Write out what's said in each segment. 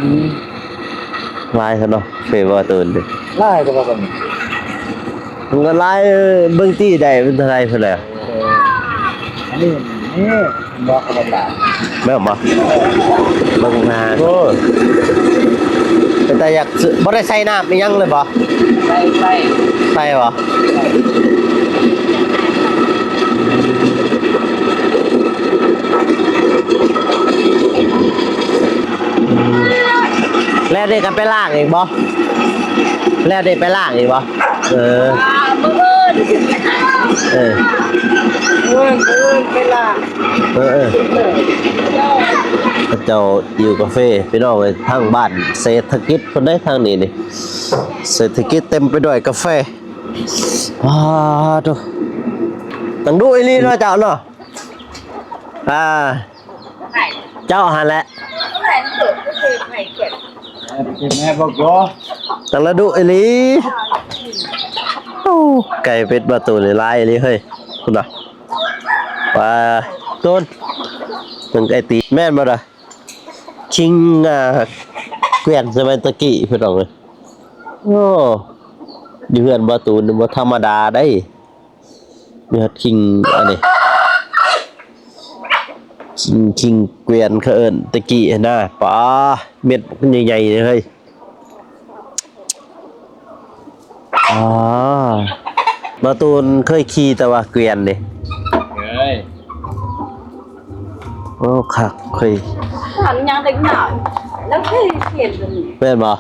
ອືມ ຫຼາຍຊະເນາະ ເຟວາຕູນນີ້ ຫຼາຍແຕ່ວ່າກໍມີ ມັນກໍຫຼາຍ ເບິ່ງຕີໄດ້ເປັນເທົ່າໃດພຸ້ນແຫຼະ. ເອີ ອັນນີ້ ນີ້ ບໍ່ທຳມະດາ ແມ່ນບໍ່? ເບິ່ງໜ້າ ໂອ້ ເປັນຕາຢາກຊື້ ບໍ່ໄດ້ໃສ່ນ້ຳອີ່ຫຍັງເລີຍບໍ່? ໃສ່ ໃສ່ ໃສ່ບໍ່? ແລ້ວນີ້ກໍໄປລ້າງອີກບໍ່? ແລ້ວນີ້ໄປລ້າງອີກບໍ່? ເອີ ມື້ອື່ນ ເອີ ມື້ອື່ນ ມື້ອື່ນໄປລ້າງ ເອີ ເອີ ເອີ ເຂົາເຈົ້າຫິ້ວກາເຟ ພີ່ນ້ອງເອີຍ ທາງບ້ານເສດຖະກິດພຸ້ນເດ້ ທາງນີ້ນີ້ ເສດຖະກິດເຕັມໄປດ້ວຍກາເຟ. ປາໂທ້ ຕັ້ງດຸອີ່ຫຼີເນາະເຈົ້າເນາະ ອ່າ ເຈົ້າຫັ້ນແຫຼະ ແມ່ບໍ່ກໍ ຕັ້ງລະດຸອີ່ຫຼີ. ໂອ້ ໄກ່ເປັດບາຕູນຫຼາຍອີ່ຫຼີເຮີ້ຍ ພຸ້ນນະ ປາໂທ້ ເບິ່ງໄກ່ຕີ ແມ່ນບໍ່ລະ? ຄິງ ອ່າ ແກວນສະໄໝຕະກີ້ ພີ່ນ້ອງເອີຍ. ໂອ້ ຢູ່ເຮືອນບ່າວຕູນນີ້ບໍ່ທຳມະດາໄດ໋ ມີຮອດຄິງ ອັນນີ້ ຄິງ ຄິງແກວນ ເຂົາເອີ້ນຕະກີ້ຫັ້ນນະ. ປາ ເມັດບັກໃຫຍ່ໆເລີຍ. ອໍ ບ່າວຕູນເຄີຍຂີ່ແຕ່ວ່າແກວນເດ້. ເຄີຍ. ໂອ້ ຄັກເຄີຍ. ຖາມຍັງເດັກນ້ອຍ ແລ້ວເຄີຍຂຽນຕົວນີ້ ແມ່ນບໍ່?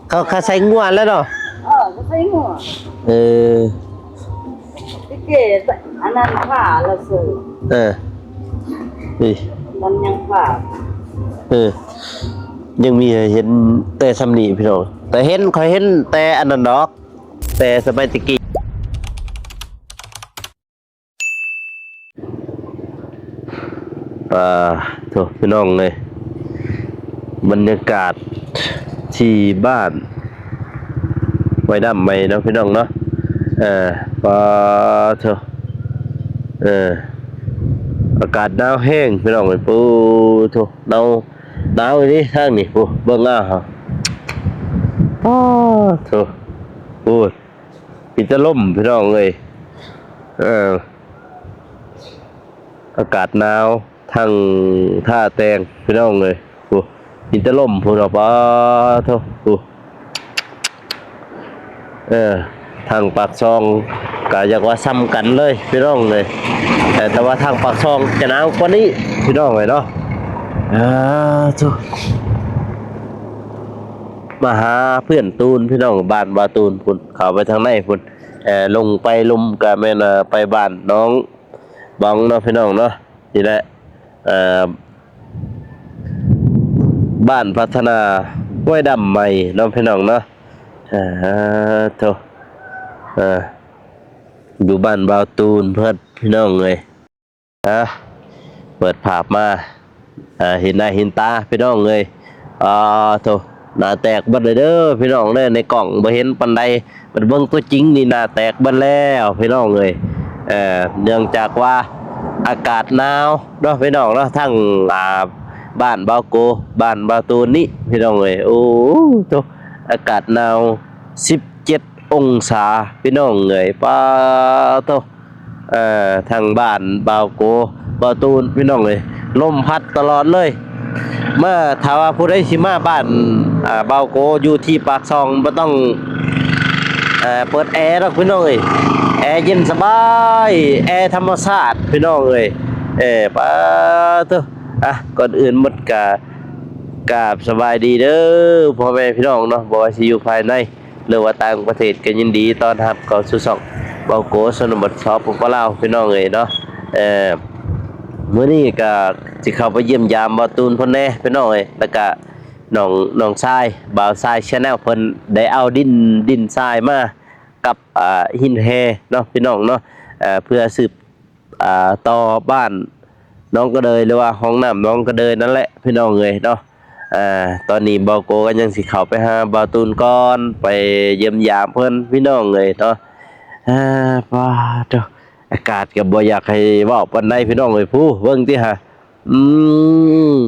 ເຂົາ ເຂົາໃສ່ງົວແລ້ວເນາະ. ເອີ ເຂົາໃສ່ງົວ. ເອີ ຕະກີ້ ອັນນັ້ນຜ້າລະເສີ. ເອີ ນີ້ ມັນຍັງຜ້າ. ເອີ ຍັງມີໃຫ້ເຫັນແຕ່ຊ່ຳນີ້ພີ່ນ້ອງ ແຕ່ເຫັນ ຂ້ອຍເຫັນແຕ່ອັນນັ້ນດອກ ແຕ່ສະໄໝຕະກີ້. ອ່າ ໂທ້ ພີ່ນ້ອງເອີຍ ບັນຍາກາດທີ່ບ້ານຫ້ວຍດຳໃໝ່ເນາະ ພີ່ນ້ອງເນາະ. ເອີ ປາໂທ້ ເອີ ອາກາດໜາວແຮງ ພີ່ນ້ອງເອີຍ. ໂອ້ໂທ້ ໜາວ ໜາວອີ່ຫຼີທາງນີ້. ໂອ້ ເບິ່ງເອົາ ປາໂທ້ ໂອ້ຍ ມີແຕ່ລົມ ພີ່ນ້ອງເອີຍ. ເອີ ອາກາດໜາວ ທັງທ່າແຕ່ງ ພີ່ນ້ອງເອີຍ. ໂອ້ ມີແຕ່ລົມພຸ້ນ ປາໂທ້ ເອີ ທາງປາກຊ່ອງກະຢາກວ່າຊ່ຳກັນເລີຍ ພີ່ນ້ອງເອີຍ. ແຕ່ ແຕ່ວ່າທາງປາກຊ່ອງຈະໜາວກວ່ານີ້ ພີ່ນ້ອງເອີຍເນາະ. ເອີ ໂທ້ ມາຫາເພື່ອນຕູນ ພີ່ນ້ອງ ບ້ານບ່າວຕູນພຸ້ນ ເຂົ້າໄປທາງໃນພຸ້ນ. ເອີ ລົງໄປລຸ່ມກະແມ່ນ ເອີ ໄປບ້ານໜອງບອງເນາະ ພີ່ນ້ອງເນາະ. ນີ້ແຫຼະ ເອີ ບ້ານພັດທະນາຫ້ວຍດຳໃໝ່ເນາະ ພີ່ນ້ອງເນາະ. ເອີ ໂທ້ ເອີ ຢູ່ບ້ານບ່າວຕູນເພິ່ນ ພີ່ນ້ອງເອີຍ. ອ່າ ເປີດພາບມາ ເຫັນໜ້າເຫັນຕາ ພີ່ນ້ອງເອີຍ. ອ່າ ໂທ້ ໜ້າແຕກເບິດເລີຍເດີ ພີ່ນ້ອງເດີ. ໃນກ້ອງບໍ່ເຫັນປານໃດ ບັດເບິ່ງຕົວຈິງນີ້ໜ້າແຕກເບິດແລ້ວ ພີ່ນ້ອງເອີຍ. ເອີ ເນື່ອງຈາກວ່າອາກາດໜາວເນາະ ພີ່ນ້ອງເນາະ. ທັງ ອ່າ ບ້ານບ່າວໂກ ບ້ານບ່າວຕູນນີ້ ພີ່ນ້ອງເອີຍ. ໂອ້ໂທ້ ອາກາດໜາວ ສິບເຈັດອົງສາ ພີ່ນ້ອງເອີຍ. ປາໂທ້ ເອີ ທາງບ້ານບ່າວໂກ ບ່າວຕູນ ພີ່ນ້ອງເອີຍ ລົມພັດຕະຫຼອດເລີຍ. ມາ ຖ້າວ່າຜູ້ໃດຊິມາບ້ານ ອ່າ ບ່າວໂກ ຢູ່ທີ່ປາກຊ່ອງ ບໍ່ຕ້ອງ ເອີ ເປີດແອດອກ ພີ່ນ້ອງເອີຍ. ແອເຢັນສະບາຍ ແອທຳມະຊາດ ພີ່ນ້ອງເອີຍ. ເອີ ປາໂທ້ ອ່ະ ກ່ອນອື່ນໝົດກະກາບສະບາຍດີເດີ ພໍ່ແມ່ພີ່ນ້ອງເນາະ ບໍ່ວ່າຊິຢູ່ພາຍໃນ ຫຼືວ່າຕ່າງປະເທດ ກໍຍິນດີຕ້ອນຮັບເຂົ້າສູ່ຊ່ອງບ່າວໂກຊົນນະບົດ ສປປ ລາວ ພີ່ນ້ອງເອີຍເນາະ. ເອີ ມື້ນີ້ກໍຊິເຂົ້າໄປຢ້ຽມຢາມບ່າວຕູນເພິ່ນແດ່ ພີ່ນ້ອງເອີຍ ແລ້ວກະນ້ອງ ນ້ອງຊາຍ ບ່າວຊາຍ Channel ເພິ່ນໄດ້ເອົາດິນ ດິນຊາຍມາກັບ ອ່າ ຫີນແຮ່ເນາະ ພີ່ນ້ອງເນາະ. ເອີ ເພື່ອສືບ ອ່າ ຕໍ່ບ້ານໜອງກະເດີຍ ຫຼືວ່າຮ່ອງນ້ຳໜອງກະເດີຍນັ້ນແຫຼະ ພີ່ນ້ອງເອີຍເນາະ. ອ່າ ຕອນນີ້ບ່າວໂກກໍຍັງຊິເຂົ້າໄປຫາບ່າວຕູນກ່ອນ ໄປຢ້ຽມຢາມເພິ່ນ ພີ່ນ້ອງເອີຍເນາະ. ອ່າ ປາໂທ້ ອາກາດກໍບໍ່ຢາກໃຫ້ເວົ້າປານໃດ ພີ່ນ້ອງເອີຍ. ຜູ້ ເບິ່ງຕິຫາ ອືມ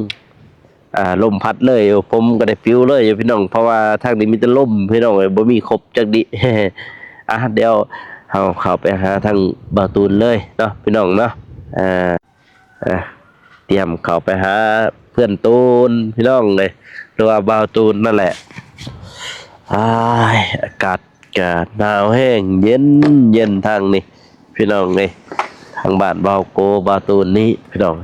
ອ່າ ລົມພັດເລີຍ ຜົມກໍໄດ້ປິວເລີຍພີ່ນ້ອງ ເພາະວ່າທາງນີ້ມີແຕ່ລົມພີ່ນ້ອງເອີຍ ບໍ່ມີຄົບຈັກດິ. ອ່າ ດຽວເຮົາເຂົ້າໄປຫາທາງບ່າວຕູນເລີຍເນາະພີ່ນ້ອງເນາະ. ອ່າ ອ່າ ຕຽມເຂົ້າໄປຫາເພື່ອນຕູນພີ່ນ້ອງເອີຍ ຫຼືວ່າບ່າວຕູນນັ້ນແຫຼະ. ອ້າຍ ອາກາດກະໜາວແຮງ ເຢັນ ເຢັນທາງນີ້ພີ່ນ້ອງເອີຍ ທາງບ້ານບ່າວໂກ ບ່າວຕູນນີ້ພີ່ນ້ອງ.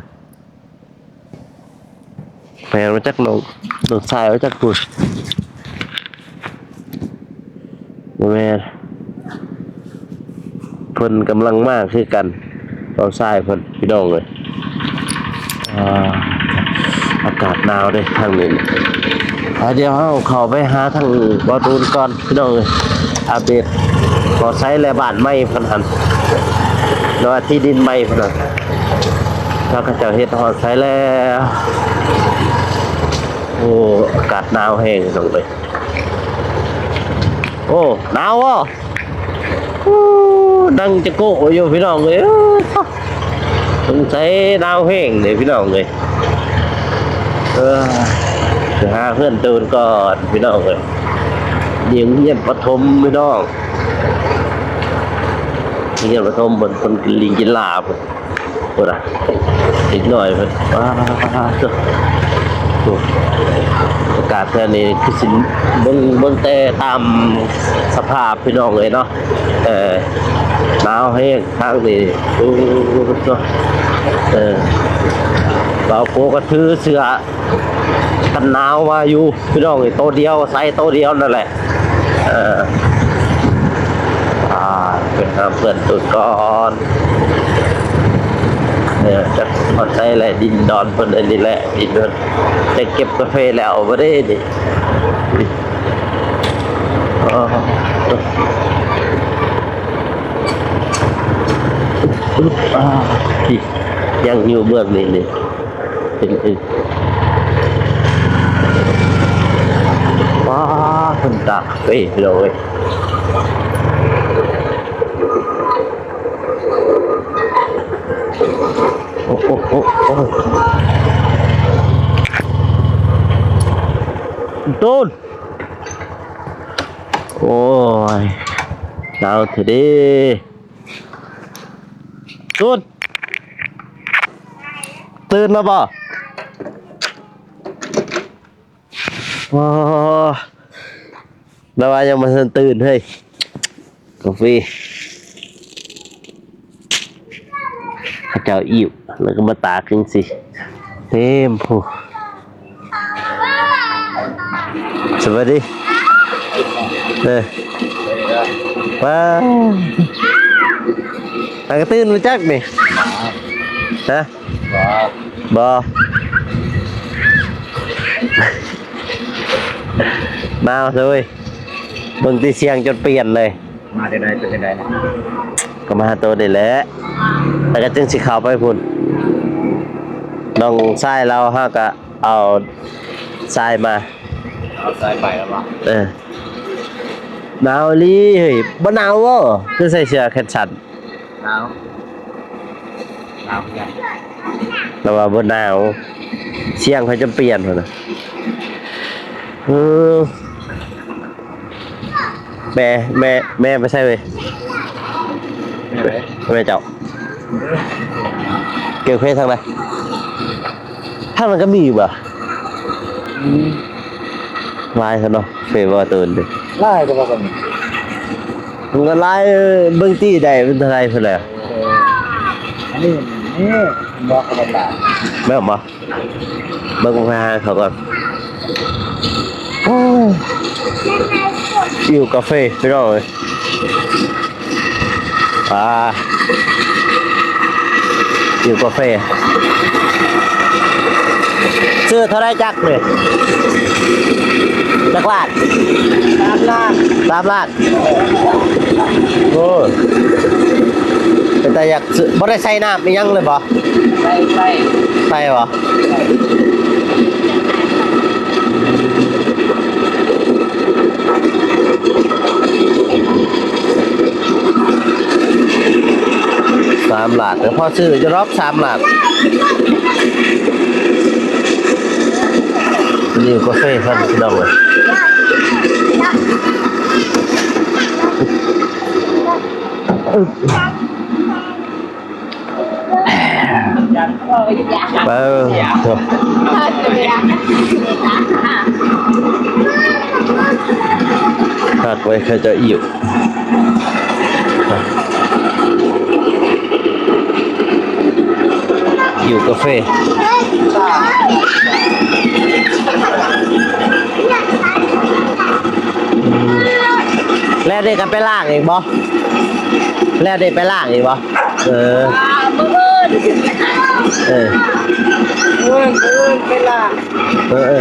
ແມ່ນບໍ່ຈັກ ນ້ອງ ນ້ອງຊາຍບໍ່ຈັກພຸ້ນ ບໍ່ແມ່ນ ເພິ່ນກຳລັງມາຄືກັນ ນ້ອງຊາຍເພິ່ນພີ່ນ້ອງເອີຍ. ອ່າ ອາກາດໜາວເດ້ທາງນີ້. ອ່າ ດຽວເຮົາເຂົ້າໄປຫາທາງບ່າວຕູນກ່ອນພີ່ນ້ອງເອີຍ ອັບເດດຮອດໃສແລ້ວ ບ້ານໃໝ່ເພິ່ນຫັ້ນ ຫຼືວ່າທີ່ດິນໃໝ່ເພິ່ນຫັ້ນ ວ່າເຂົາເຈົ້າເຮັດຮອດໃສແລ້ວ. ໂອ້ ອາກາດໜາວແຮງພີ່ນ້ອງເອີຍ. ໂອ້ ໜາວບໍ່? ໂອ້ ນັ່ງຈະໂກະຢູ່ພີ່ນ້ອງເອີຍ ສົງໄສໜາວແຮງເດ້ພີ່ນ້ອງເອີຍ. ເອີ ໄປຫາເຮືອນຕູນກ່ອນພີ່ນ້ອງເອີຍ. ຢູ່ໂຮງຮຽນປະຖົມພີ່ນ້ອງ ໂຮງຮຽນປະຖົມເພິ່ນ ເພິ່ນຫຼິ້ນກິລາເພິ່ນ. ໂອ້ລະ ເດັກນ້ອຍເພິ່ນ ປາດໂທ້ ອາກາດແຖວນີ້ຄືຊິ ເບິ່ງ ເບິ່ງແຕ່ຕາມສະພາບພີ່ນ້ອງເອີຍເນາະ. ເອີ ໜາວແຮງທາງນີ້ ໂອ້ໂທ້. ເອີ ບ່າວໂກກໍຖືເສື້ອກັນໜາວມາຢູ່ພີ່ນ້ອງເອີຍ ໂຕດຽວ ໃສ່ໂຕດຽວນັ້ນແຫຼະ. ເອີ ອ່າ ໄປຫາເພື່ອນຕູນກ່ອນ. ເອີ ຈັກຮອດໃສແຫຼະ ດິນດອນເພິ່ນອັນນີ້ແຫຼະ ດິນເພິ່ນ ໄດ້ເກັບກາເຟແລ້ວບໍ່ເດ້ນີ້. ອໍ ອາ ຍັງຢູ່ເບື້ອງນີ້ນີ້. ເປັນອຶກ ວ້າ ເພິ່ນຕາກເຟພີ່ນ້ອງເອີຍ. ໂອ້ ໂອ້ ໂອ້ ໂອ້ ຕູນ ໂອ້ຍ ໜາວແທ້ເດ້. ຕູນ ຕື່ນແລ້ວບໍ່? ອໍ ລາວວ່າຍັງບໍ່ທັນຕື່ນເຮີ້ຍ. ກາເຟ ເຂົາເຈົ້າອີ້ວ ແລ້ວກໍມາຕາກຈັ່ງຊີ້ ເຕັມພູ. ສະບາຍດີ ເອີ ວ້າວ ຫາກະຕື່ນມາຈັກນີ້ ຮະ? ບໍ່ ບໍ່ ໜາວເລີຍ ເບິ່ງຕິສຽງຈົນປ່ຽນເລີຍ. ມາແຕ່ໃດ ເປັນຈັ່ງໃດນະ? ກໍມາຫາໂຕນີ້ແຫຼະ ແລ້ວກໍຈຶ່ງຊິເຂົ້າໄປພຸ້ນ. ນ້ອງຊາຍລາວ ເຮົາກໍເອົາຊາຍມາ ເອົາຊາຍໄປແລ້ວບໍ່? ເອີ ໜາວອີ່ຫຼີເຮີ້ຍ. ບໍ່ໜາວບໍ່? ຄືໃສ່ເສື້ອແຂນສັ້ນ. ໜາວ ໜາວຄືກັນ ແຕ່ວ່າບໍ່ໜາວ ສຽງຂ້ອຍຈົນປ່ຽນພຸ້ນນະ. ເອີ ແມ່ ແມ່ ແມ່ໄປໃສເວີຍ? ແມ່ໃຜ? ແມ່ເຈົ້າ ເກັບເຄທາງໃດ? ທາງນັ້ນກໍມີຢູ່ບໍ່? ອືມ ຫຼາຍຊັ້ນເນາະ ເຟວໍເຕີນເດ້ ຫຼາຍແຕ່ວ່າກໍມີ ມັນກໍຫຼາຍ. ເອີ ເບິ່ງຕີໄດ້ເປັນເທົ່າໃດພຸ້ນແຫຼະ. ເອີ ອັນນີ້ ນີ້ບໍ່ ທຳມະດາ ແມ່ນບໍ່? ເບິ່ງພາຫາເຂົາກ່ອນ. ໂອ້ຍ ອີ່ວກາເຟພີ່ນ້ອງເອີຍ. ອ່າ ຢູ່ກາເຟ ຊື້ເທົ່າໃດຈັກນີ້? ຈັກລ້ານ? ສາມລ້ານ ສາມລ້ານ. ໂອ້ ເປັນຕາຢາກຊື້. ບໍ່ໄດ້ໃສ່ນ້ຳອີ່ຫຍັງເລີຍບໍ່? ໃສ່ ໃສ່ ໃສ່ບໍ່? ສາມລ້ານ ກໍພໍຊື້ຢູ່ດອກ ສາມລ້ານ. ຢູ່ກາເຟເພິ່ນ ພີ່ນ້ອງເອີຍ. ເອີ ໂທ້ ພັກໄວ້ ເຂົາເຈົ້າຫິ້ວ ຫິ້ວກາເຟ. ແລ້ວເດກະໄປລ້າງອີກບໍ່? ແລ້ວເດກະໄປລ້າງອີກບໍ່? ເອີ ມື້ອື່ນ ເອີ ມື້ອື່ນ ມື້ອື່ນໄປລ້າງ. ເອີ ເອີ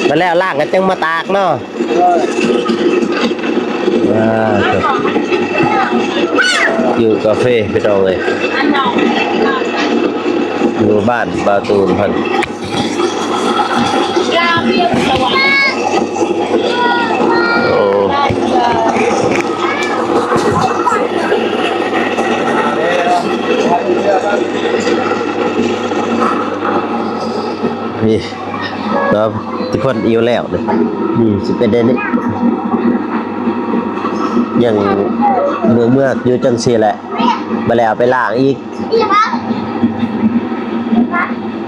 ມາແລ້ວລ້າງກະຈຶ່ງມາຕາກເນາະ. ເອີ ອ່າ ຢູ່ກາເຟ ພີ່ນ້ອງເອີຍ ຢູ່ບ້ານບ່າວຕູນເພິ່ນ. ໂອ້ ນີ້ເນາະ ທີ່ເພິ່ນອີ່ວແລ້ວນີ້ ນີ້ຊິເປັນແນວນີ້ ຍັງເມືອກໆຢູ່ຈັ່ງຊີ້ແຫຼະ ບາດແລ້ວເອົາໄປລ້າງອີກ.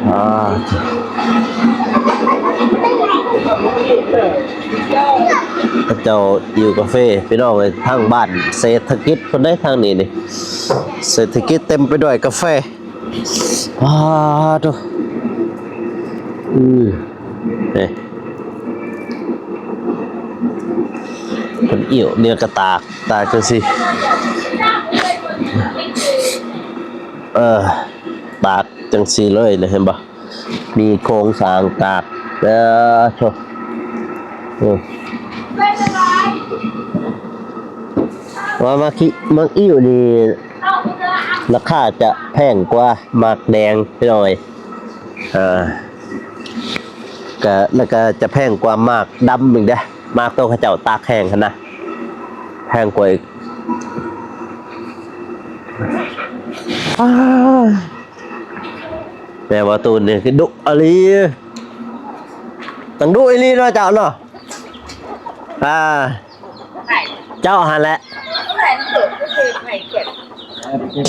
ອ່າ ເຂົາເຈົ້າຫິ້ວກາເຟ ພີ່ນ້ອງເອີຍ ທາງບ້ານເສດຖະກິດພຸ້ນເດ້ ທາງນີ້ນີ້ ເສດຖະກິດເຕັມໄປດ້ວຍກາເຟ. ປາໂທ້ ອື ເອີ ເພິ່ນຫິ້ວແນວກະຕາກ ຕາກຈັ່ງຊີ້ ເອີ ຕາກຈັ່ງຊີ້ເລີຍນະ ເຫັນບໍ່? ມີໂຄງສ້າງຕາກ ເອີ ໂທ້ ເອີ ວ່າໝາກ ໝາກຫິ້ວນີ້ ລາຄາຈະແພງກວ່າໝາກແດງ ພີ່ນ້ອງເອີຍ ເອີ ກະ ລະກະຈະແພງກວ່າໝາກດຳອີກເດ້ ໝາກໂຕເຂົາເຈົ້າຕາກແຫ້ງຫັ້ນນະ ແພງກວ່າອີກ. ອ້າ ແຕ່ວ່າໂຕນີ້ຄືດຸອີ່ຫຼີ ຕັ້ງດຸອີ່ຫຼີເນາະເຈົ້າເນາະ ອ່າ. ເຈົ້າຫັ້ນແຫຼະ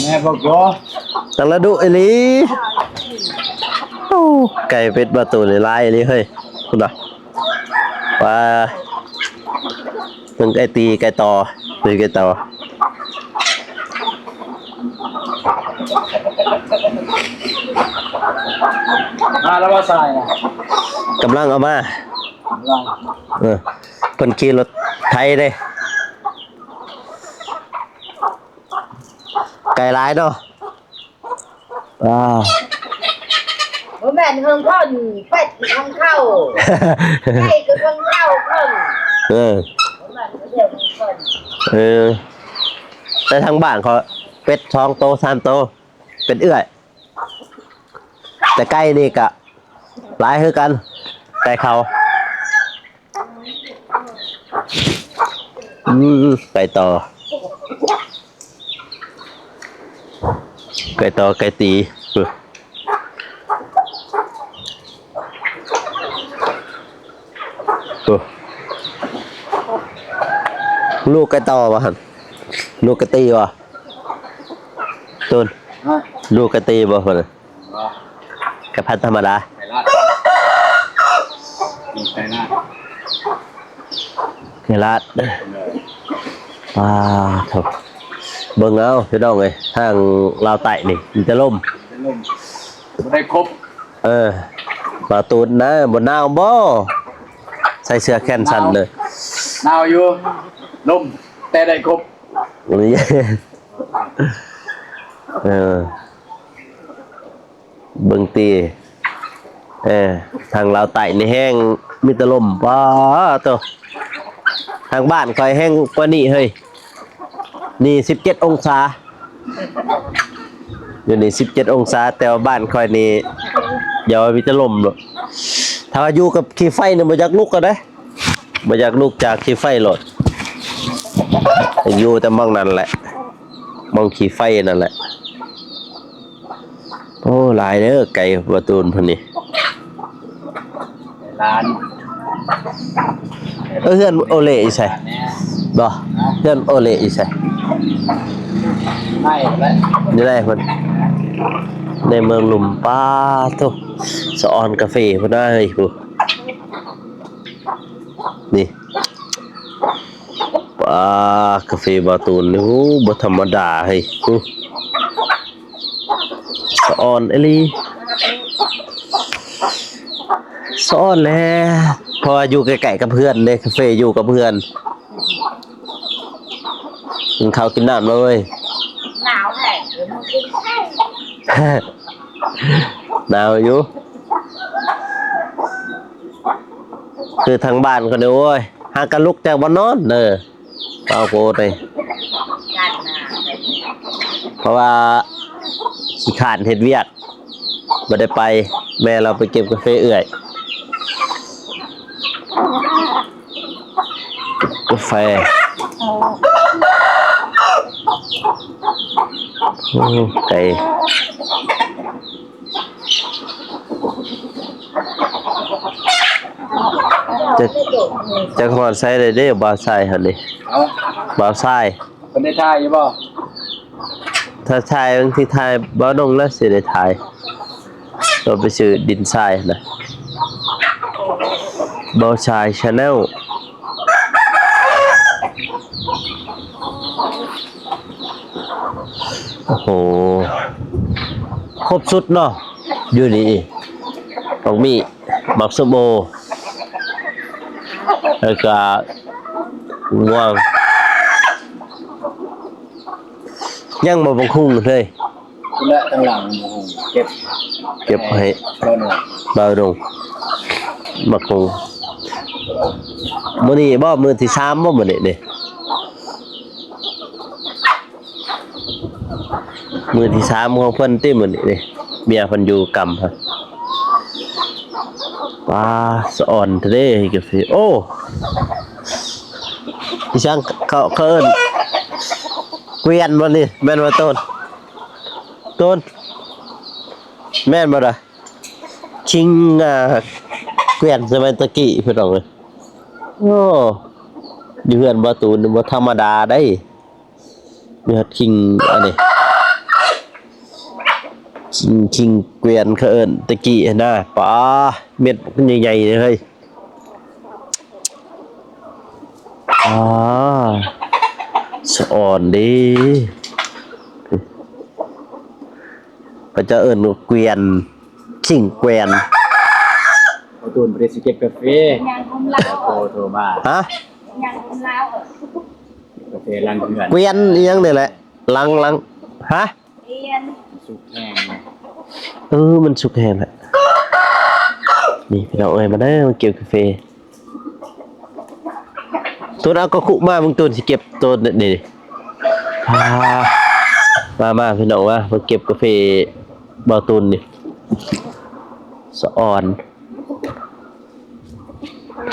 ແມ່ບອກບໍ່ ຕັ້ງລະດຸອີ່ຫຼີ. ໂອ້ ໄກ່ເປັດບາຕູນຫຼາຍອີ່ຫຼີເຮີ້ຍ ພຸ້ນນະ ວ່າເບິ່ງໄກ່ຕີ ໄກ່ຕໍ່ ໄກ່ຕໍ່ ມາແລ້ວບໍ່ຊາຍນະ ກຳລັງເອົາມາ ກຳລັງ ເອີ ເພິ່ນຂີ່ລົດໄຖເດ້. ໄກ່ຫຼາຍເນາະ ອ້າວ ບໍ່ແມ່ນເຮືອນຄົນ ເປັດເຮືອນເຂົາ ໄກ່ກໍເຮືອນເຂົາເພິ່ນ ເອີ ບໍ່ແມ່ນເຮືອນຄົນ ເອີ ແຕ່ທາງບ້ານເຂົາເປັດສອງໂຕ ສາມໂຕ ເປັດເອື້ອຍ ແຕ່ໄກ່ນີ້ກະຫຼາຍຄືກັນ ໄກ່ເຂົາ ອືມ ໄກ່ຕໍ່ ໄກ່ຕໍ່ ໄກ່ຕີ ເອີ ເອີ ລູກໄກ່ຕໍ່ບໍ່ຫັ້ນ ລູກໄກ່ຕີບໍ່? ຕູນ ຮະ ລູກກະຕີບໍ່ພຸ້ນນະ? ບໍ່ ກະພັນທຳມະດາ ໄກ່ລາດ ໄກ່ລາດ ເອີ ປາໂທ້ ເບິ່ງເອົາພີ່ນ້ອງເອີຍ ທາງລາວໃຕ້ນີ້ມີແຕ່ລົມ ມີແຕ່ລົມ ບໍ່ໄດ້ຄົບ ເອີ ບ່າວຕູນນະ ບໍ່ໜາວບໍ່? ໃສ່ເສື້ອແຂນສັ້ນເດີ ໜາວຢູ່ ລົມ ແຕ່ໄດ້ຄົບ ເອີ ເບິ່ງຕິ ເອີ ທາງລາວໃຕ້ນີ້ແຮງ ມີແຕ່ລົມ ປາໂທ້ ທາງບ້ານຂ້ອຍແຮງກວ່ານີ້ເຮີ້ຍ ນີ້ສິບເຈັດອົງສາ ຢູ່ນີ້ສິບເຈັດອົງສາ ແຕ່ວ່າບ້ານຂ້ອຍນີ້ ຢ່າວ່າມີແຕ່ລົມໂລດ ຖ້າວ່າຢູ່ກັບຂີ້ໄຟນີ້ບໍ່ຢາກລຸກກະໄດ້ ບໍ່ຢາກລຸກຈາກຂີ້ໄຟໂລດ ຢູ່ແຕ່ໝ່ອງນັ້ນແຫຼະ ໝ່ອງຂີ້ໄຟນັ້ນແຫຼະ ໂອ້ ຫຼາຍເດີ ໄກ່ບ່າວຕູນເພິ່ນນີ້ ຫຼານ. ເອີ ເຮືອນໂອເລຢູ່ໃສ? ບໍ່ ເຮືອນໂອເລຢູ່ໃສ? ຢູ່ໃນພຸ້ນ ໃນເມືອງລຸ່ມ. ປາໂທ້ ສະອອນກາເຟພຸ້ນນະເຮີ້ຍ ພຸ້ນ ນີ້. ປາ ກາເຟບ່າວຕູນນີ້ ໂອ້ ບໍ່ທຳມະດາເຮີ້ຍ ສະອອນອີ່ຫຼີ ສະອອນແຫຼະ ເພາະວ່າຢູ່ໃກ້ໆກັບເຮືອນເດ້ ກາເຟຢູ່ກັບເຮືອນ. ກິນເຂົ້າກິນນ້ຳແລ້ວເວີຍ ໜາວແທ້ ໜາວຢູ່ ຄືທາງບ້ານເຂົານີ້ ໂອ້ຍ ຫາກະລຸກຈາກບ່ອນນອນເດີ ເອົາໂກດເລີຍ ເພາະວ່າຂີ້ຄ້ານເຮັດວຽກ ບໍ່ໄດ້ໄປ. ແມ່ລາວໄປເກັບກາເຟເອື້ອຍ ກາເຟ ໂອ້ ໄກ. ຈັກ ຈັກຮອດໃສແລ້ວເດ້ ບ່າວຊາຍຫັ້ນນີ້ ເອົ້າ ບ່າວຊາຍ ເພິ່ນໄດ້ຖ່າຍຢູ່ບໍ່? ຖ້າຖ່າຍ ບາງທີຖ່າຍ ບ່າວດົງລະຊິໄດ້ຖ່າຍ ລາວໄປຊື້ດິນຊາຍຫັ້ນນະ ບ່າວຊາຍ Channel. ໂອ້ໂຫ ຄົບຊຸດເນາະ ຢູ່ນີ້ ບັກມີ້ ບັກສົ້ມໂອ ແລ້ວກະງວງ ຍັງບໍ່ບັກຫຸ່ງເລີຍ ພຸ້ນແຫຼະ ທາງຫຼັງ ເກັບ ເກັບໃຫ້ ເບົາດົງ ບັກຫຸ່ງ. ມື້ນີ້ບໍ່ ມື້ທີສາມບໍ່ ມື້ນີ້ນີ້ ມື້ທີສາມຂອງເພິ່ນຕິ ມື້ນີ້ນີ້ ເມຍເພິ່ນຢູ່ກຳຫັ້ນ. ປາ ສະອອນແທ້ເດ້ກາເຟ. ໂອ້ ອີ່ຫຍັງ ເຂົາ ເຂົາເອີ້ນ ກວຽນບໍ່ນີ້ ແມ່ນບໍ່ໂຕນ? ໂຕນ ແມ່ນບໍ່ລະ? ຄິງ ອ່າ ກວຽນສະໄໝຕະກີ້ ພີ່ນ້ອງເອີຍ. ໂອ້ ຢູ່ເຮືອນບ່າວຕູນນີ້ບໍ່ທຳມະດາໃດ ມີຮອດຄິງ ອັນນີ້ ຄິງ ຄິງກວຽນ ເຂົາເອີ້ນຕະກີ້ຫັ້ນນະ. ປາ ເມັດໃຫຍ່ໆເລີຍ. ອາ ສະອອນເດ້ ເຂົາເຈົ້າເອີ້ນວ່າກວຽນ ຄິງກວຽນ. ພໍ່ຕູນບໍ່ໄດ້ຊິເກັບກາເຟ ຍັງຫົມລາວ ໂທມາ ຮະ ຍັງຫົມລາວ ກາເຟຫຼັງເຮືອນ ກວຽນອີ່ຫຍັງນີ້ແຫຼະ ຫຼັງ ຫຼັງ ຮະ? ສຸກແຮງ ເອີ ມັນສຸກແຮງແຫຼະ. ນີ້ພີ່ນ້ອງເອີຍ ມາເດີ ມາເກັບກາເຟ. ຕູນ ເອົາກະຄຸມາເບິ່ງ ຕູນຊິເກັບໂຕນີ້. ອາ ມາ ມາ ພີ່ນ້ອງ ມາ ມາເກັບກາເຟບ່າວຕູນນີ້. ສະອອນ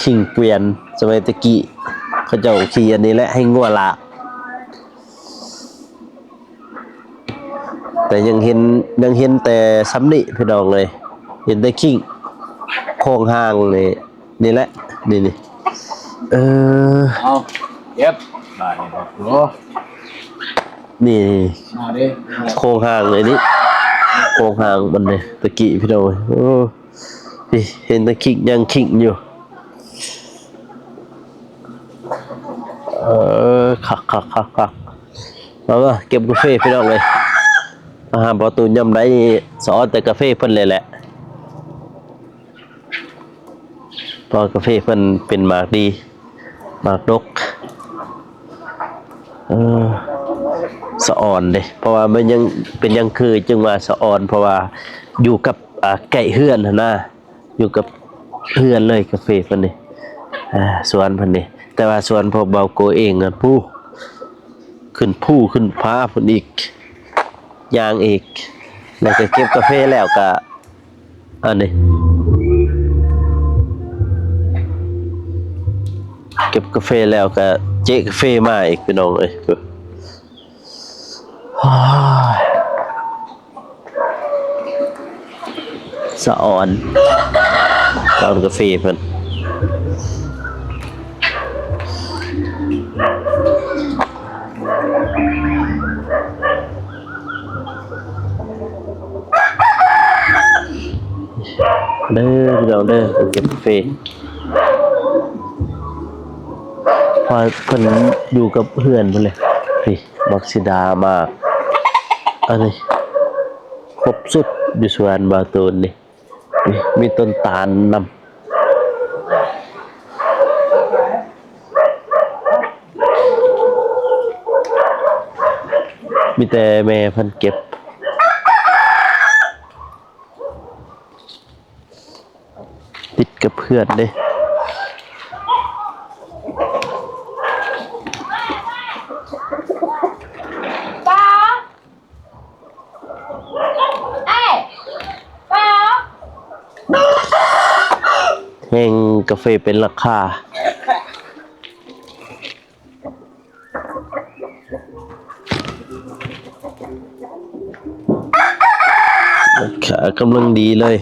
ຄີງກວຽນ ສະໄໝແຕ່ກີ້ ເຂົາເຈົ້າຂີ່ອັນນີ້ແຫຼະ ໃຫ້ງົວລາກ. ແຕ່ຍັງເຫັນ ຍັງເຫັນແຕ່ຊ່ຳນີ້ພີ່ນ້ອງເອີຍ ເຫັນແຕ່ຄີງ ໂຄງຮ່າງນີ້ ນີ້ແຫຼະ ນີ້ ນີ້ ເອີ ເອົາ ເກັບ ບາດນີ້ ໂອ້ ນີ້ ມາເດ້ ໂຄງຮ່າງນີ້ ໂຄງຮ່າງມັນນີ້ ແຕ່ກີ້ພີ່ນ້ອງເອີຍ ໂອ້ ນີ້ ເຫັນແຕ່ຄີງ ຍັງຄີງຢູ່. ເອີ ຄັກໆໆໆ ມາ ມາເກັບກາເຟພີ່ນ້ອງເອີຍ. ມາຫາບ່າວຕູນຍາມໃດ ສະອອນແຕ່ກາເຟເພິ່ນເລີຍແຫຼະ ເພາະກາເຟເພິ່ນເປັນໝາກດີ ໝາກດົກ. ເອີ ສະອອນເດ້ ເພາະວ່າມັນຍັງ ເປັນຫຍັງຄືຈຶ່ງວ່າສະອອນ ເພາະວ່າຢູ່ກັບ ອ່າ ໃກ້ເຮືອນຫັ້ນນະ. ຢູ່ກັບເຮືອນເລີຍກາເຟເພິ່ນນີ້ ອ່າ ສວນເພິ່ນນີ້ ແຕ່ວ່າສວນພໍ່ບ່າວໂກເອງຫັ້ນ ພູ້ ຂຶ້ນພູຂຶ້ນຜາພຸ້ນອີກ ຍ່າງອີກ ແລ້ວກະເກັບກາເຟແລ້ວກະ ອັນນີ້ ເກັບກາເຟແລ້ວກະເຈະກາເຟມາອີກ ພີ່ນ້ອງເອີຍ. ໂອ້ຍ ສະອອນ ສະອອນກາເຟເພິ່ນ. ເດີພີ່ນ້ອງເດີ ເກັບກາເຟ ເພິ່ນຢູ່ກັບເຮືອນເພິ່ນເລີຍ. ນີ້ ໝາກສີດາ ໝາກ ອັນນີ້ ຄົບສຸດຢູ່ສວນບ່າວຕູນນີ້. ມີຕົ້ນຕານນຳ ມີແຕ່ແມ່ເພິ່ນເກັບ ຕິດກັບເຮືອນເດ້. ແຮ່ງກາເຟເປັນລາຄາ ລາຄາກຳລັງດີເລີຍ.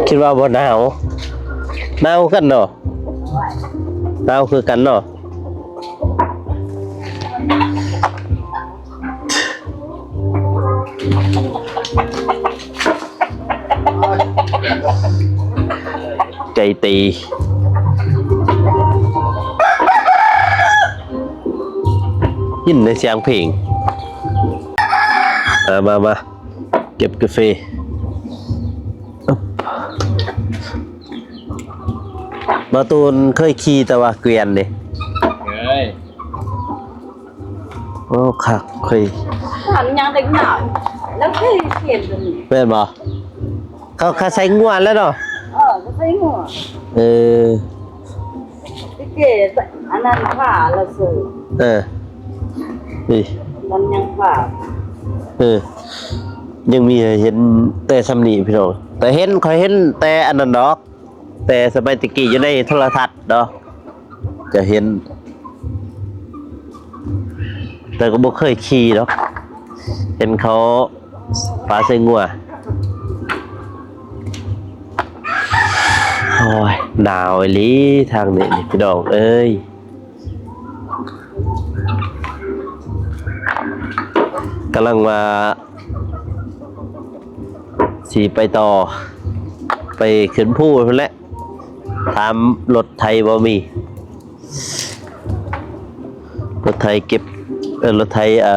ຄິດວ່າບໍ່ໜາວ? ໜາວຄືກັນເນາະ ໜາວຄືກັນເນາະ. ໃຈຕີ ຍິນແຕ່ສຽງເພງ. ມາ ມາ ມາ ເກັບກາເຟ. ບ່າວຕູນເຄີຍຂີ່ແຕ່ວ່າເກວຽນເດ້. ເຄີຍ. ໂອ້ ຄັກເຄີຍ ຕອນຍັງເດັກນ້ອຍ ແລ້ວເຄີຍຂຽນຕົວນີ້ ແມ່ນບໍ່? ເຂົາ ເຂົາໃສ່ງົວແລ້ວເນາະ. ເອີ ເຂົາໃສ່ງົວ. ເອີ ຕິເກ ອັນນັ້ນຜ້າລະເສີ. ເອີ ນີ້ ມັນຍັງຜ້າ. ເອີ ຍັງມີໃຫ້ເຫັນແຕ່ຊ່ຳນີ້ພີ່ນ້ອງ ແຕ່ເຫັນ ຂ້ອຍເຫັນແຕ່ອັນນັ້ນດອກ. ແຕ່ສະໄໝແຕ່ກີ້ຢູ່ໃນໂທລະທັດເນາະ ຈະເຫັນ ແຕ່ກໍບໍ່ເຄີຍຂີ່ດອກ ເຫັນເຂົາປາໃສ່ງົວ. ໂອ້ຍ ໜາວອີ່ຫຼີທາງນີ້ພີ່ນ້ອງເອີຍ. ກຳລັງວ່າຊິໄປຕໍ່ ໄປຂຶ້ນພູພຸ້ນແຫຼະ ຖາມລົດໄຖບໍ່ມີ ລົດໄຖເກັບ ເອີ ລົດໄຖ ເອີ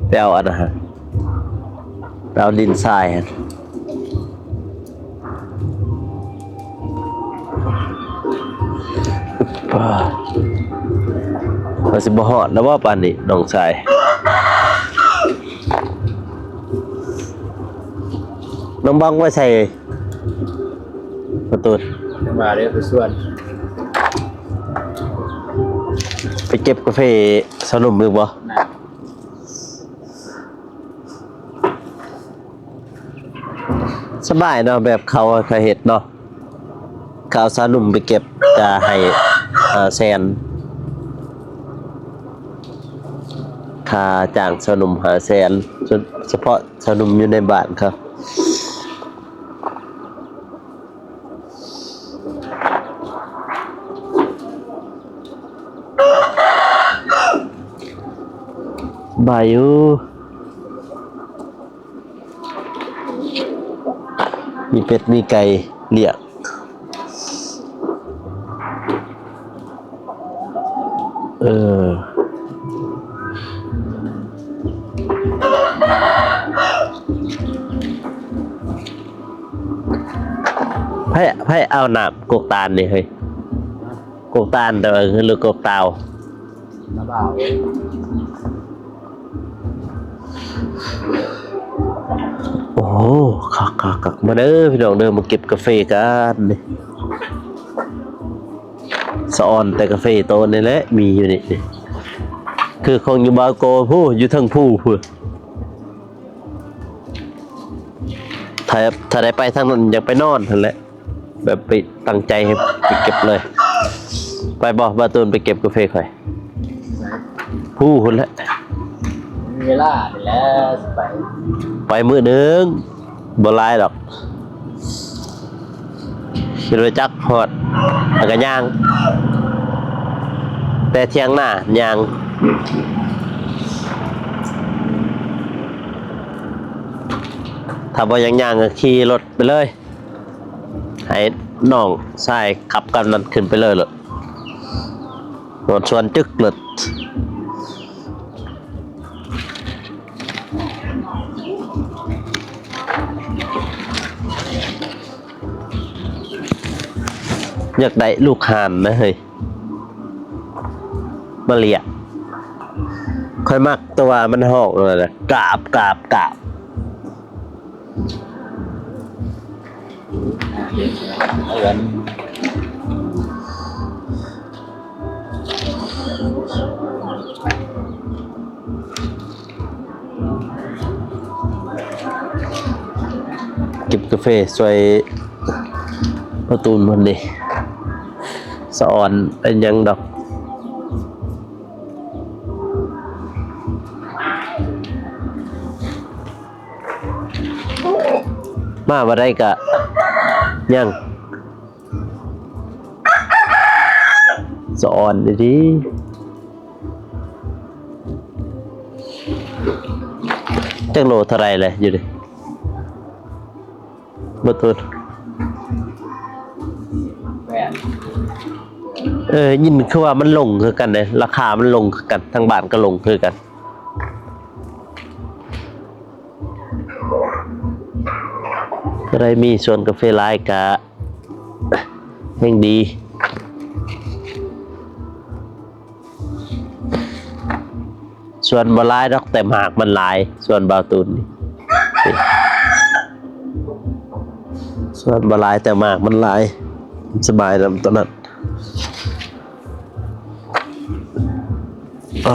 ໄປເອົາອັນນັ້ນ ໄປເອົາດິນຊາຍຫັ້ນ. ວ່າຊິບໍ່ຮອດແລ້ວບໍ່ປານນີ້ນ້ອງຊາຍ? ນ້ອງບັງໄວ້ໃສປະຕູ? ມາເດີ ໄປສວນ ໄປເກັບກາເຟສາວໜຸ່ມອີກບໍ່? ສະບາຍເນາະ ແບບເຂົາ ເຂົາເຮັດເນາະ ເຂົາເອົາສາວໜຸ່ມໄປເກັບ ກະໃຫ້ຫ້າແສນ ຄ່າຈ້າງສາວໜຸ່ມຫ້າແສນ ສະເພາະສາວໜຸ່ມຢູ່ໃນບ້ານເຂົາ. ບາຍຢູ່ ມີເປັດມີໄກ່ລ້ຽງ ເອີ ໃຜ ໃຜເອົານ້ຳກົກຕານນີ້ເຮີ້ຍ? ກົກຕານ ແຕ່ວ່າ ຫຼືກົກຕາວ? ໂອ້ ຄັກໆໆ ມາເດີພີ່ນ້ອງເດີ ມາເກັບກາເຟກັນນີ້. ສະອອນແຕ່ກາເຟໂຕນີ້ແຫຼະ ມີຢູ່ນີ້ ຄືຂອງຢູ່ບາໂກພຸ້ນ ຢູ່ເທິງພູພຸ້ນ. ຖ້າ ຖ້າໄດ້ໄປທາງນັ້ນ ຢາກໄປນອນຫັ້ນແຫຼະ ແບບໄປຕັ້ງໃຈໃຫ້ໄປເກັບເລີຍ. ໄປບໍ່ ບາຕູນ ໄປເກັບກາເຟຂ້ອຍ? ພູພຸ້ນແຫຼະ ມີເວລານີ້ແຫຼະ ຊິໄປ ໄປມື້ໜຶ່ງ ບໍ່ຫຼາຍດອກ ຂີ່ລົດຈັກຮອດ ແລ້ວກໍຍ່າງ ແຕ່ຖຽງນາຍ່າງ ຖ້າບໍ່ຢາກຍ່າງກໍຂີ່ລົດໄປເລີຍ ໃຫ້ນ້ອງຊາຍຂັບກັບນັ້ນຂຶ້ນໄປເລີຍໂລດ ຮອດສວນຈຶກໂລດ ຢາກໄດ້ລູກຫ່ານນະເຮີ້ຍ ມາລ້ຽງ ຂ້ອຍມັກແຕ່ວ່າມັນຮ້ອງນັ້ນນະ ກາບ ກາບ ກາບ. ເກັບກາເຟຊ່ວຍພໍ່ຕູນເພິ່ນເດ້ ສະອອນເປັນຫຍັງດອກ. ມາບໍ່ໄດ້ກະຍັງ ສະອອນດີໆ ຈັກໂລເທົ່າໃດແຫຼະຢູ່ນີ້ ບໍ່ໂຕນ ເອີ ຍິນຄືວ່າມັນລົງຄືກັນເດ້ ລາຄາມັນລົງຄືກັນ ທາງບ້ານກໍລົງຄືກັນ. ຜູ້ໃດມີສວນກາເຟຫຼາຍກະແຮ່ງດີ ສວນບໍ່ຫຼາຍດອກ ແຕ່ໝາກມັນຫຼາຍ ສວນບ່າວຕູນນີ້ ສວນບໍ່ຫຼາຍແຕ່ໝາກມັນຫຼາຍ ສະບາຍນຳຕົວນັ້ນ. ເອີ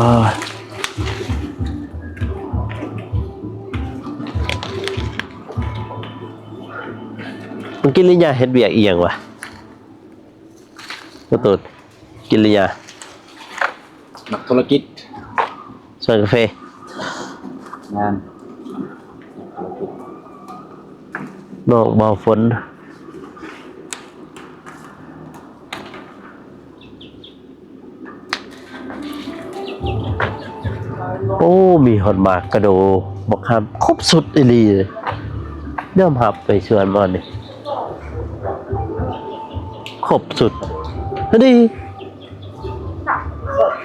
ກິລິຍາເຮັດວຽກອີ່ຫຍັງວະ? ໂອ້ໂຕ ກິລິຍາ ນັກທຸລະກິດ ສວນກາເຟ ແມ່ນ ນ້ອງບ່າວຝົນ. ໂອ້ ມີຮອດໝາກກະໂດ ບັກຫາມ ຄົບຊຸດອີ່ຫຼີ ຍອມຮັບໄປສວນມານີ້ ຄົບຊຸດ ອັນນີ້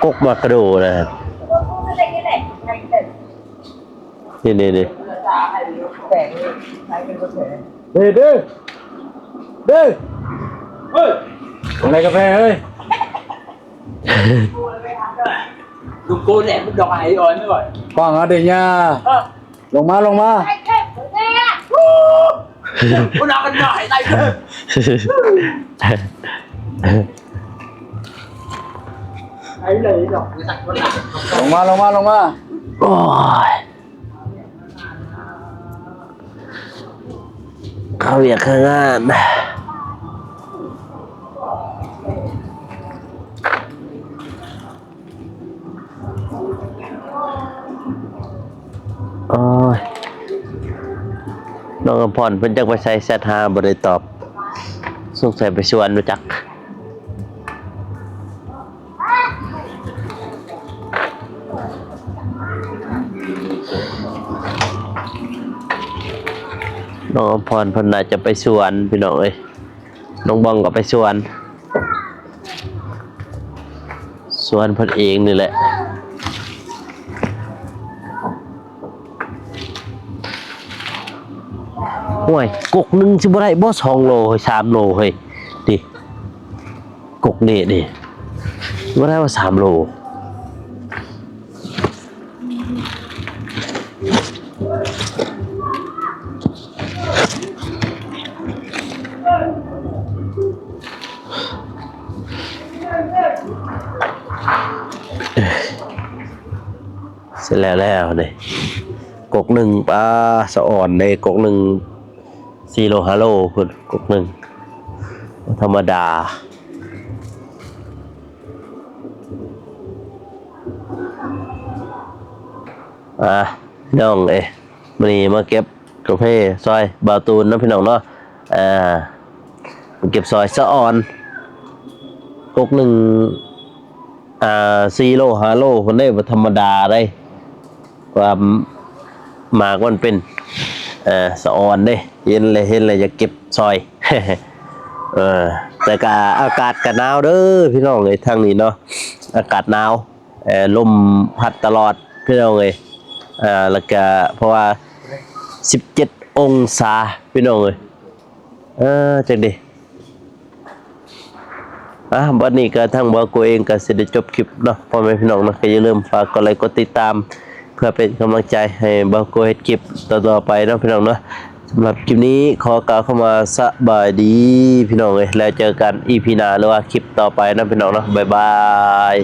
ກົກໝາກກະໂດນະ ນີ້ໆໆ ເດ້ ເດ້ ເດ້ ເດ້ ເຮີ້ຍ ເອົາໃນກາແຟເຮີ້ຍ ລູກໂກແຫຼະ ມັນດອກໄອອ່ອນນີ້ວ່າ ຟັງເອົາເດີ້ຍ່າ ເອີ ລົງມາ ລົງມາ ມັນເອົາກັນໜ້ອຍໄດ້ ໄອເລີຍດອກ ລົງມາ ລົງມາ ລົງມາ ໂອ້ຍ. ເຂົ້າວຽກເຂົ້າງານ ໂອ້ຍ ນ້ອງອຳພອນເພິ່ນຈັກໄປໃສ ແຊັດຫາບໍ່ໄດ້ຕອບ ສົງໄສໄປສວນບໍ່ຈັກ. ນ້ອງອຳພອນເພິ່ນໜ້າຈະໄປສວນພີ່ນ້ອງເອີຍ ນ້ອງບອງກໍໄປສວນ ສວນເພິ່ນເອງນີ້ແຫຼະ. ໂອ້ຍ ກົກໜຶ່ງຊິບໍ່ໄດ້ບໍ່ ສອງໂລເຮີ້ຍ ສາມໂລເຮີ້ຍ ຕິ ກົກນີ້ນີ້ ບໍ່ໄດ້ວ່າສາມໂລ. ເສັດແລ້ວແລ້ວນີ້ ກົກໜຶ່ງ ປາ ສະອອນເດ້ ກົກໜຶ່ງ ສີ່ໂລ ຫ້າໂລພຸ້ນ ກົກໜຶ່ງ ບໍ່ທຳມະດາ. ອ່າ ພີ່ນ້ອງເອີຍ ມື້ນີ້ມາເກັບກາເຟຊ່ອຍບ່າວຕູນເນາະ ພີ່ນ້ອງເນາະ. ອ່າ ເກັບຊ່ອຍສະອອນ ກົກໜຶ່ງ ອ່າ ສີ່ໂລ ຫ້າໂລພຸ້ນເດ້ ບໍ່ທຳມະດາເດ້. ວ່າໝາກມັນເປັນ ເອີ ສະອອນເດ້ ເຫັນແລ້ວ ເຫັນແລ້ວຢາກເກັບຊ່ອຍ. ເອີ ແຕ່ກະອາກາດກະໜາວເດີພີ່ນ້ອງເອີຍ ທາງນີ້ເນາະ ອາກາດໜາວ ເອີ ລົມພັດຕະຫຼອດພີ່ນ້ອງເອີຍ. ອ່າ ແລ້ວກະເພາະວ່າສິບເຈັດອົງສາພີ່ນ້ອງເອີຍ. ເອີ ຈັ່ງໃດ ອ່າ ບັດນີ້ກະທາງບ່າວໂກເອງກະຊິໄດ້ຈົບຄລິບເນາະ ພໍ່ແມ່ພີ່ນ້ອງເນາະ. ກະຢ່າລືມຝາກກົດໄລກົດຕິດຕາມ ເພື່ອເປັນກຳລັງໃຈໃຫ້ບ່າວໂກເຮັດຄລິບຕໍ່ໆໄປເນາະ ພີ່ນ້ອງເນາະ. ສຳລັບຄລິບນີ້ຂໍກ່າວຄຳວ່າສະບາຍດີພີ່ນ້ອງເອີຍ ແລ້ວເຈີກັນອີພີໜ້າ ຫຼືວ່າຄລິບຕໍ່ໄປເນາະ ພີ່ນ້ອງເນາະ. ບາຍບາຍ.